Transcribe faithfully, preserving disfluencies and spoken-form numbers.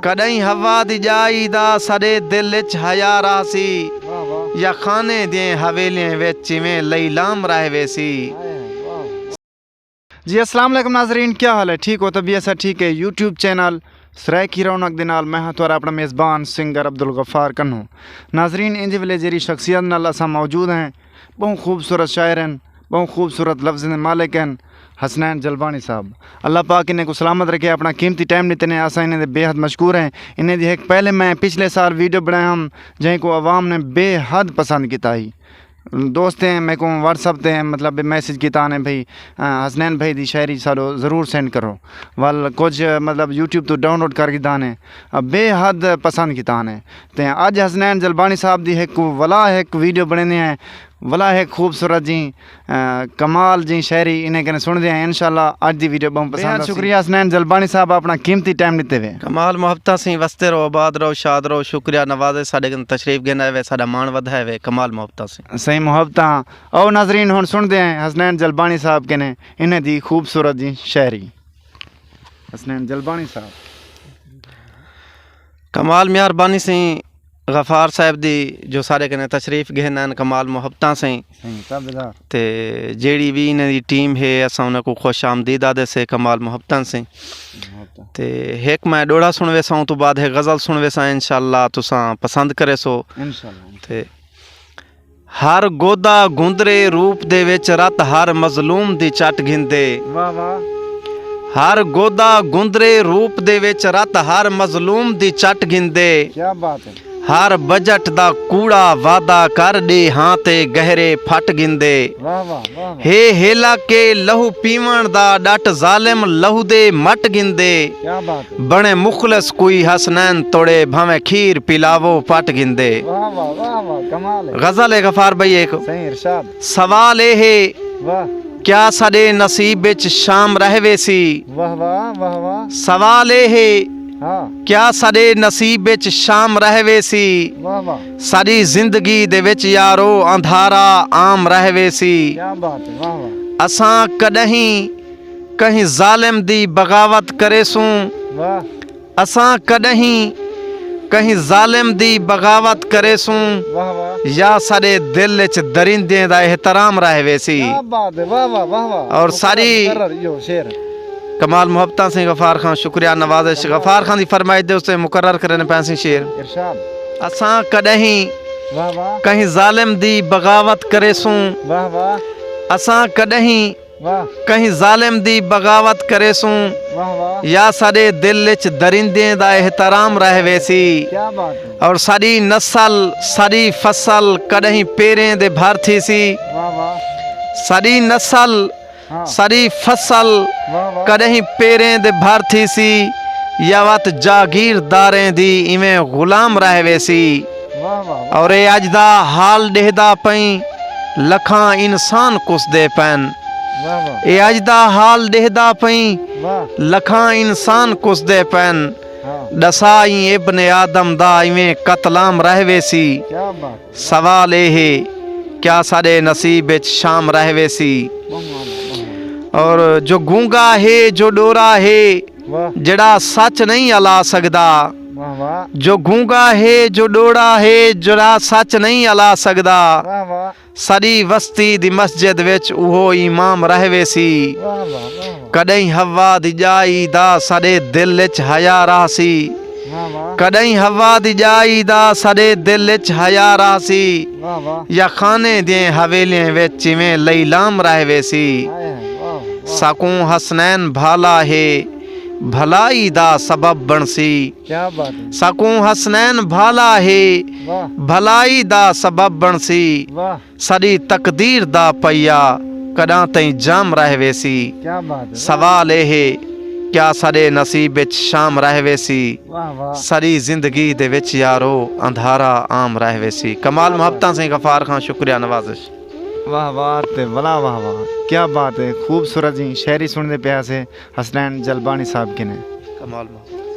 کݙاہیں ہوا دی ڄائی دا ساݙے دل اچ حیا رہسی، یا خانے دیاں حویلیاں وچ جیویں لیلام رہ ویسی۔ جی السلام علیکم ناظرین، کیا حال ہے؟ ٹھیک ہو؟ طبیعت سب ٹھیک ہے؟ یوٹیوب چینل سرائیکی رونق دے نال میں ہاں تہاݙا اپݨا میزبان سنگر عبدالغفار کنوں۔ ناظرین، ایندے ویلے جیڑھی شخصیت نال اساں موجود ہیں، ٻہوں خوبصورت شاعر ہن، ٻہوں خوبصورت لفظیں دے مالک ہن، حسنین جلبانی صاحب۔ اللہ پاک انہیں کوں سلامت رکھے، اپݨا قیمتی ٹائم ݙتے نے، اساں انہیں دے بے حد مشکور ہیں۔ انہیں دی ہک پہلے میں پچھلے سال ویڈیو بݨائے ہم، جہیں کوں عوام نے بے حد پسند کیتا ہئی۔ دوستیں میکوں واٹس اپ تے مطلب میسج کیتا نے بھئی، آ، حسنین بھائی دی شاعری ساݙو ضرور سینڈ کرو۔ ول کجھ مطلب یوٹیوب توں ڈاؤن لوڈ کر گھدا نے، آ، بے حد پسند کیتا نے۔ تے اڄ حسنین جلبانی صاحب دی ہک ولا ہک ویڈیو بݨیندے ہیں، ولا ہک خوبصورت جیں، آ، کمال جیں شاعری انہیں کنے سݨدے ہیں۔ انشاءاللہ اڄ دی ویڈیو ٻہوں پسند بے حد آسی۔ شکریہ حسنین جلبانی صاحب، اپݨا قیمتی ٹائم ݙتے وے۔ کمال محبتاں سیں، وسدے رہو، آباد رہو، شاد رہو، شکریہ نوازش ساݙے کنے تشریف گھن آئے وے، ساݙا ماݨ ودھائے وے، کمال محبتاں سیں۔ صحیح محبتاں۔ او ناظرین، ہݨ سݨدے ہیں حسنین جلبانی صاحب کنے، انہیں دی خوبصورت جیں شاعری۔ حسنین جلبانی صاحب۔ کمال مہربانی سیں غفار صاحب دی جو ساݙے کنے تشریف گھن آئن، کمال محبتاں سیں۔ سئیں، تابعدار۔ تے جیڑھی وی انہیں دی ٹیم ہے، اساں انہیں کوں خوش آمدید آہدے سے، کمال محبتاں سیں۔ محبتاں۔ تے ہک میں ݙوہڑا سݨویساں، اوں توں بعد ہک غزل سݨویساں، انشاءاللہ تساں پسند کریسو۔ انشاءاللہ۔ تے ہر گودا گندرے روپ دے وچ رت ہر مظلوم دی چٹ گھندے۔ واہ واہ۔ ہر گودا گندرے روپ دے وچ رت ہر مظلوم دی چٹ گھندے۔ کیا بات ہے۔ ہر بجٹ دا کوڑا وعدہ کر ݙے ہاں تے گہرے پھٹ گھندے۔ واہ واہ، واہ واہ۔ ہے ہیلا کے لہو پیوݨ دا ݙٹ ظالم لہو دے مٹ گھندے۔ کیا بات ہے۔ بݨے مخلص کوئی حسنین توڑے، بھانویں کھیر پلاوو پٹ گھندے۔ واہ واہ، واہ واہ، کمال ہے۔ غزل ہے غفار بھائی ہک۔ سئیں ارشاد۔ سوال اے ہے، واہ۔ کیا ساݙے نصیب اچ شام رہ ویسی؟ واہ واہ، واہ واہ۔ سوال اے ہے، ہاں۔ کیا ساݙے نصیب اچ شام رہ ویسی؟ واہ واہ۔ ساݙی زندگی دے وچ یارو اندھارا عام رہ ویسی۔ کیا بات ہے، واہ واہ۔ اساں کݙاہیں کہیں ظالم دی بغاوت کریسوں۔ واہ۔ اساں کݙاہیں کہیں ظالم دی بغاوت کریسوں۔ واہ واہ۔ یا ساݙے دل اچ درندیں دا احترام رہ ویسی۔ کیا بات ہے، واہ واہ، واہ واہ۔ اور ساری مقرر ایہو شعر۔ کمال محبتاں سیں غفار خان، شکریہ نوازش۔ کمال۔ غفار خان دی فرمائش دے اتے مقرر کرݨے پئے سیں شعر۔ ارشاد۔ اساں کݙاہیں واہ واہ۔ کہیں ظالم دی بغاوت کریسوں۔ واہ واہ۔ اساں کݙاہیں واہ۔ کہیں ظالم دی بغاوت کریسوں۔ واہ واہ۔ یا ساݙے دل اچ درندیں دا احترام رہ ویسی۔ کیا بات ہے۔ اور ساݙی نسل، ساݙی فصل کݙاہیں پیریں دے بھر تھیسی۔ واہ واہ۔ ساݙی نسل، ہاں۔ ساݙی فصل واہ واہ۔ کݙاہیں پیریں دے بھر تھیسی، یا وت جاگیرداریں دی ایویں غلام رہ ویسی۔ واہ واہ واہ۔ اور اے اڄ دا حال ݙیہدا پئیں، لکھاں انسان کسدے پئن۔ واہ واہ۔ اے اڄ دا حال ݙیہدا پئیں، واہ۔ لکھاں انسان کسدے پئن۔ ہاں۔ ݙسا ایں ابن آدم دا ایویں قتل عام رہ ویسی۔ کیا بات۔ سوال اے ہے، کیا ساݙے نصیب اچ شام رہ ویسی؟ ٻہوں اعلیٰ، ٻہوں اعلیٰ۔ اور جو گونگا ہے، جو ݙورا ہے، واہ۔ جڑا سچ نہیں الا سڳدا۔ واہ واہ۔ جو گونگا ہے، جو ݙورا ہے، جڑا سچ نہیں الا سڳدا۔ واہ واہ۔ ساݙی وستی دی مسجد وچ اوہو امام رہ ویسی۔ واہ واہ، واہ واہ۔ کݙاہیں حوا دی ڄائی دا ساݙے دل اچ حیا رہسی۔ واہ واہ۔ کݙاہیں حوا دی ڄائی دا ساݙے دل اچ حیا رہسی۔ واہ واہ۔ یا خانے دیاں حویلیاں وچ جیویں لیلام رہ ویسی۔ ہائے ہائے، واہ واہ۔ ساکوں حسنین بھالا ہے، بھلائی دا سبب بݨسی۔ کیا بات ہے۔ ساکوں حسنین بھالا ہے، واہ۔ بھلائی دا سبب بݨسی۔ واہ۔ ساݙی تقدیر دا پہیا کݙاں تئیں جام رہ ویسی؟ کیا بات ہے۔ سوال اے ہے، کیا ساݙے نصیب اچ شام رہ ویسی؟ واہ واہ۔ ساݙی زندگی دے وچ یارو اندھارا عام رہ ویسی۔ کمال محبتاں سئیں غفار خان، شکریہ نوازش۔ واہ واہ تے ولا واہ واہ، کیا بات ہے، خوبصورت جیں شاعری سݨدے پئے ہاسے حسنین جلبانی صاحب کنے۔ کمال محبت۔